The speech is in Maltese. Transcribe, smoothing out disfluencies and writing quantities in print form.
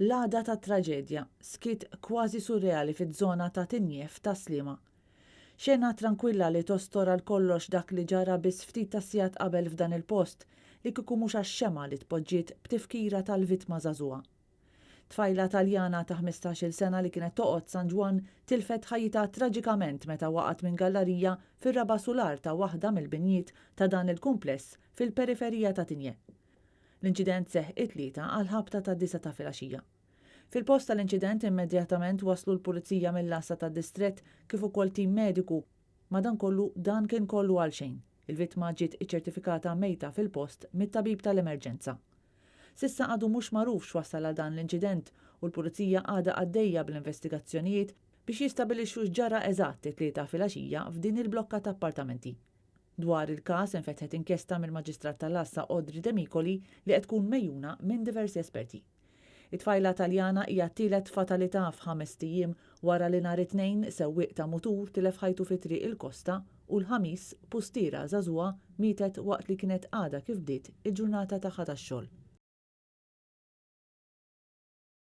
L-għada tat-traġedja, skiet kważi surreali fiż-żona ta' Tigné f'Tas-Sliema. Xena trankwilla li tostor għal kollox dak li ġara biss ftit tas-sigħat qabel f'dan il-post, li kieku mhux għax-xemgħa li tpoġġiet b'tifkira tal-vittma żagħżugħa. Tfajla Taljana ta' 15-il sena li kienet toqgħod San Ġwann tilfet ħajjitha traġikament meta waqgħet minn gallarija fir-raba' sular ta' waħda mill-binjiet ta' dan il-kumpless fil-periferija ta' Tigné. L-inċident seħħ it-Tlieta għall-ħabta tad-disgħa ta' filgħaxija. Fil-post tal-inċident immedjatament waslu l-Pulizija mill-Għassa tad-Distrett kif ukoll tim mediku, madankollu dan kien kollu għalxejn. Il-vittma ġiet iċċertifikata mejta fil-post mit-tabib tal-emerġenza. S'issa għadu mhux magħruf x'wassal għal dan l-inċident u l-Pulizija għadha għaddejja bl-investigazzjonijiet biex jistabilixxu x'ġara eżatt it-Tlieta filgħaxija f'din il-blokka ta' appartamenti. Dwar il-każ infetħet inkjesta mill-Maġistrat tal-Għassa Audrey Demicoli li qed tkun megħjuna minn diversi esperti. It-tfajla Taljana hija t-tielet fatalità f'ħamest ijiem wara li nhar it-Tnejn sewwieq ta' mutur tilef ħajtu fi Triq il-Kosta u l-Ħamis pustiera żagħżugħa mietet waqt li kienet għadha kif bdiet il-ġurnata tagħha tax-xogħol.